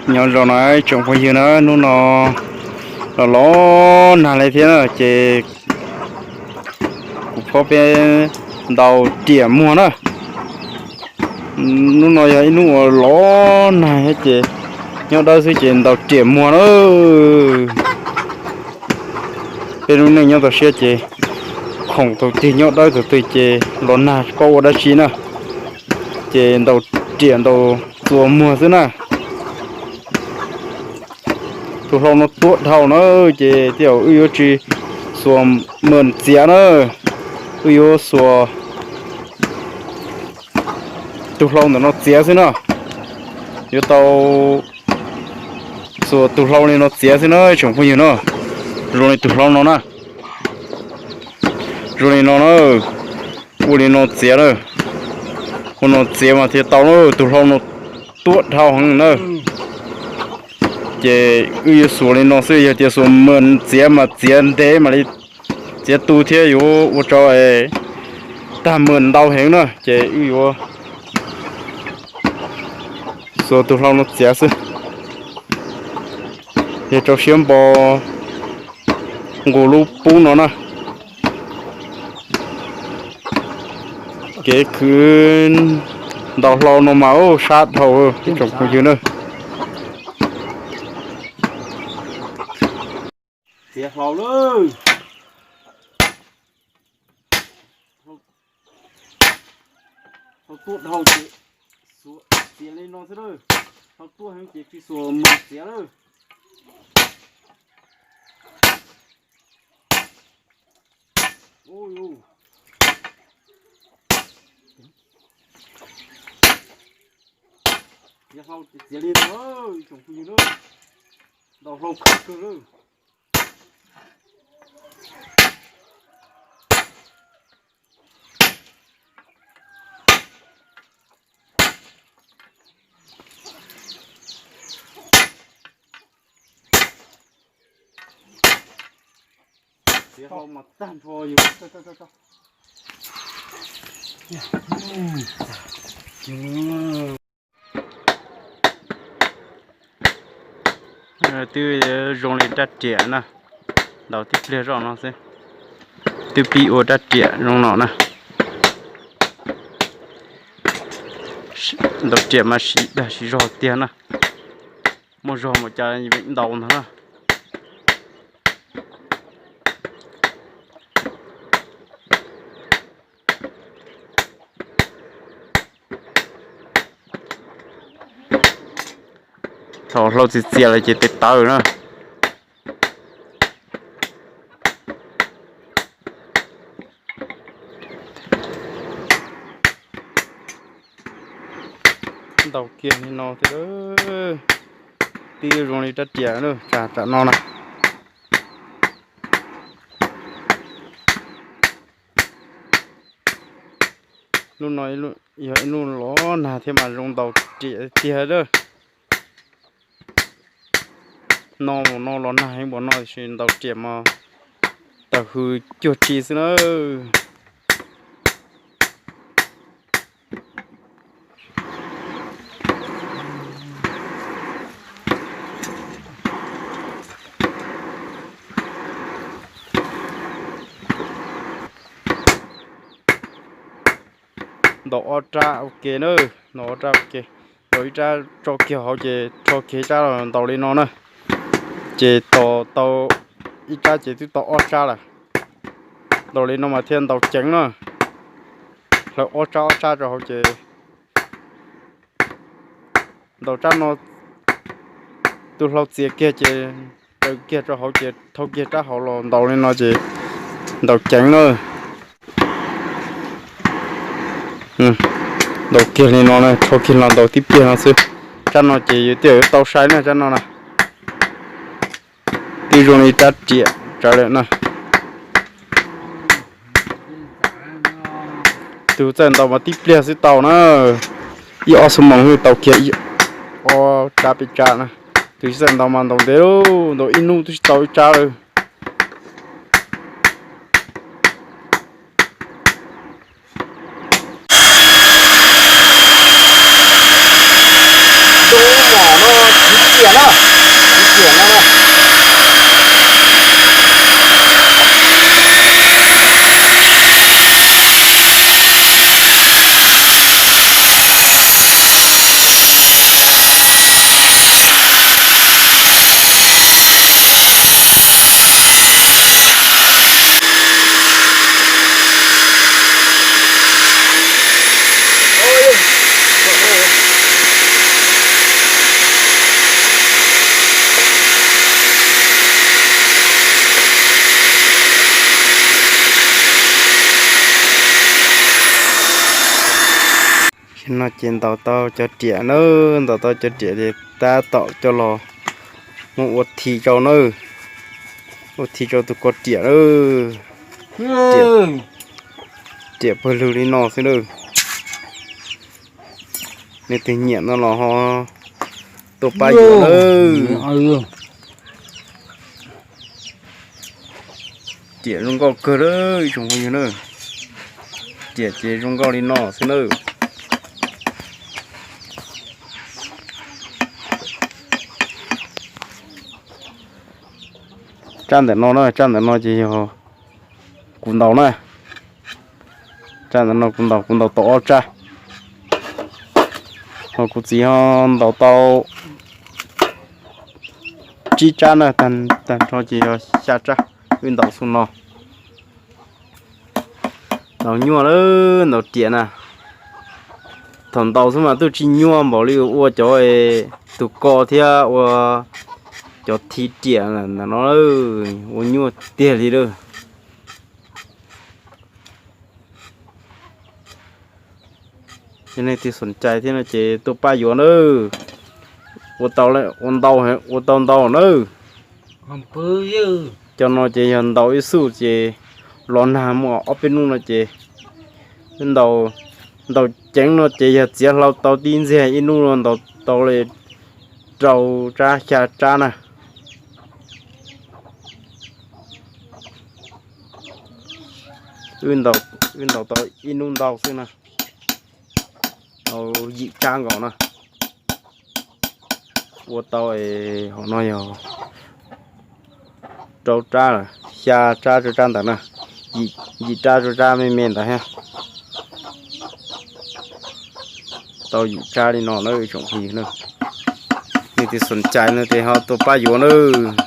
Nyob zoo na tsoom phooj ywg na, hnub no los los nag li thiab na ces kuv phob peb ntaus riam muag na. Hnub no yog ib hnub uas los nag thiab ces nyob dawb xwb ces ntaus riam muag na. Peb lub neej nyob toj siab ces khoom thaum twg nyob dawb thaum twg ces los nag tsis paub ua dab tsi na, ces ntaus riam ntaus txuas muag xwb na. Tus hlau no tuab dhau na, ces tej zaum wb yuav tsis xuas maj txiav na, wb yuav xuas tus hlau ntawm no txiav xwb na. Yuav tau xuas tus hlau li no txiav xwb na tsoom phooj ywg na. Zoo li tus hlau no na, zoo li no na, ua li no txiav na, ua no txiav mas thiaj tau na. Tus hlau no tuab dhau heev na, ces wb yuav xuas li no xwb. Yog tias xuas maj txiav mas txiav ntev mam li txiav tu thiab yuav ua rau tag maj ntau heev na, ces wb yuav xuas tus hlau no txiav xwb. Yog rau siab npo nqus lub pub no na. Kev khwv ntaus hlau no mas sab dhau tsoom phooj ywg na. Txiav hlau lawm. Hlau tuaj dhau ces xuas txiav li no xwb lawm. Hlau tuaj heev ces tsis xuas mus txiav lawm. Txiav hlau ces txiav li no, tsoom phooj ywg na. Ntaus hlau kawg kawg lawm. Txiav hlau mas tag nrho yus. Twb zoo li rab riam na, ntaus tib pliag zoj no xwb, twb pib ua rab riam zoo no na. Ntaus riam mas siv dag siv zog tiag na, muaj zog mus cas vim ntaus ntag na. Thaum hlau txias txias lawm ces tes tawv na. Ntaus kiag li no thiab, twb zoo li rab riam tsam tsam no na. Hnub no yog ib hnub los nag thiab mas zoo ntaus riam tiag lawm. No mus no los nag heev npaum no tiam sis ntaus riam mas tawm hws cuag tsi xwb na. Ntaus ob rab ua ke na, ntaus ob rab ua ke, ntaus ib rab tso kiag hauv ces rho kiag ib rab los ntaus li no na. Ces tos tau ib rab ces twb tau ob rab lawm. Ntaus li no mas thiaj ntaus ceev na. Hlawv ob rab ob rab rau hauv ces ntaus rab no, tus hlau txias kiag ces raws kiag rau hauv ces thau kiag rab hauv los ntaus li no ces ntaus ceev na. Ntaus kiag li no, rho kiag los ntaus tib pliag no xwb. Rab no ces yus thiaj yuav tau sai na, rab no na. Twb zoo li rab riam tsawv lawm na. Tus txawj ntaus mas tib pliag xwb tau na. Ib ob xuab moos xwb tau kiag ib ob rab peb rab na. Tus tsis txawj ntaus mas ntaus ntev, ntaus ib hnub twb tsis tau ib rab lawm. Tus mom no txiv Tam no ces ntaus tau cov riam na, ntaus tau cov riam ces tab tom coj los muab ua thi rau na, ua thi rau tus ko riam na. Riam pawg lug li no xwb na. Nej twg nyiam no los ho tuaj pab yuav na. Riam zoo nkauj kawg lawm ib tsoom phooj ywg na. Riam ces zoo nkauj li no xwb na. Tsab ntawm no na, tsab ntawm no ces yog kuv ntaus na. Tsab ntawm no kuv ntaus, kuv ntaus tau ob tsab, ho kuv txiv ho ntaus tau tsib tsab na, tag nrho ces yog xya tsab. Wb ntaus xub no. Ntaus nyuaj lawm, ntaus riam na. Thaum ntaus xwb mas twb tsis nyuaj npaum li ua cov tus ko thiab ua cov thi riam ntawm no, ua nyuaj tiag li lawm. Yog nej twg xoom cai thiab no ces tuaj pab yuav na. Ua tau, ua ntau, ua tau ntau na. Cov no ces yog ntaus ib xuj ces los nag muaj ob peb hnub no ces ntaus, ntaus ceev no ces yog txiav hlau tau tib ntxiag ib hnub no ntaus tau li rau tsab xya tsab na. Wb ntaus tau ib hnub ntau xwb na, tau yim tsab nkaus na. Ua tau, hauv no yog rau tsab lawm, xya tsab rau tsab ntawd na, yim tsab rau tsab me me ntawd thiab. Tau yim tsab li no na tsoom phooj ywg na. Nej twg xoom cai no ces ho tuaj pab yuav nawb.